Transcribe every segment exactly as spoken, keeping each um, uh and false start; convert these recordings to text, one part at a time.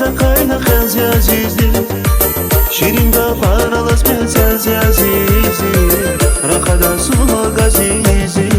Акъайна хьан зи азизди, ширин гафар алаз мецел зи азизди, рахада сулаг азизди.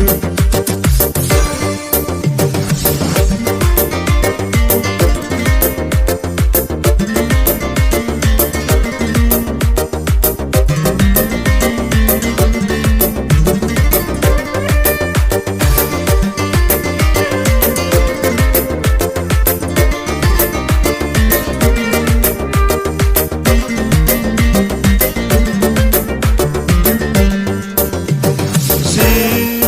Зи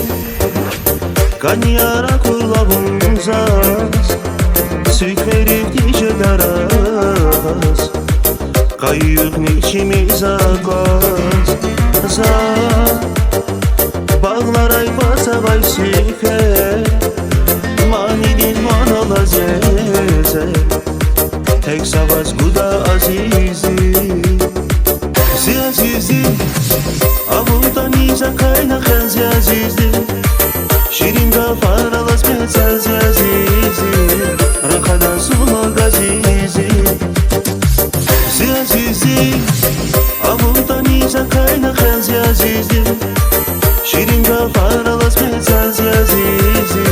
кӀанияр акур лавун заз, цуькверив тежедар алаз, къайи югъни чими акваз. За багъларай ваз авай цуьквер, манидин ван алаз зе, тек са ваз гуда азизди. Зи азизди, авуртӀани за кайна хьан зи азизди, ширин гафар алаз мецел зи азизди, рахада сулаг азизди. Зи азизди, авуртӀани за кайна хьан зи азизди, ширин гафар алаз мецел зи азизди,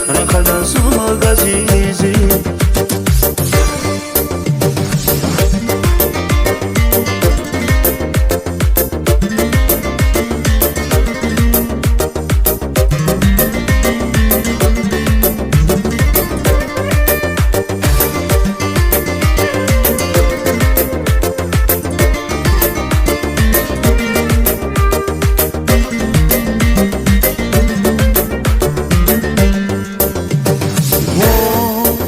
рахада сулаг азизди. Вун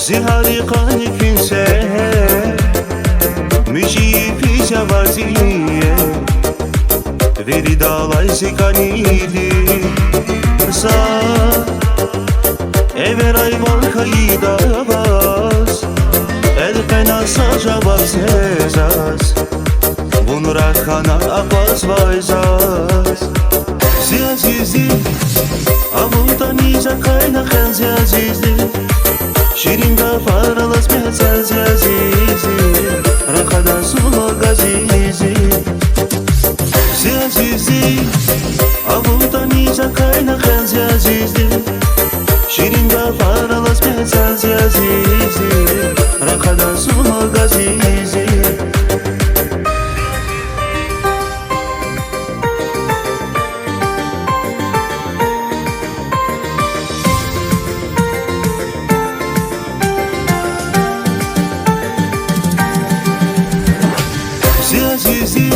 зи гьар йикъан куьн це, муьжуьд йифиз я ваз зи, виридалай зи кӀаниди. За эверай ван хьайида ваз, элкъвена са жаваб це заз, вун рахана акъвазвай заз. Зи азизди, авуртӀани за кайна хьан зи азизди, ширин гафар алаз мецел зи азизди, рахада сулаг азизди. Зи азизди, авуртӀани за кайна хьан зи азизди, ширин гафар алаз мецел зи азизди, рахада сулаг азизди. Зи азизди,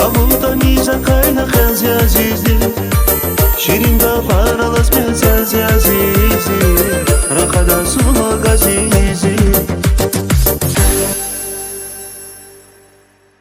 авуртӀани за кайна хьан зи азизди, ширин гафар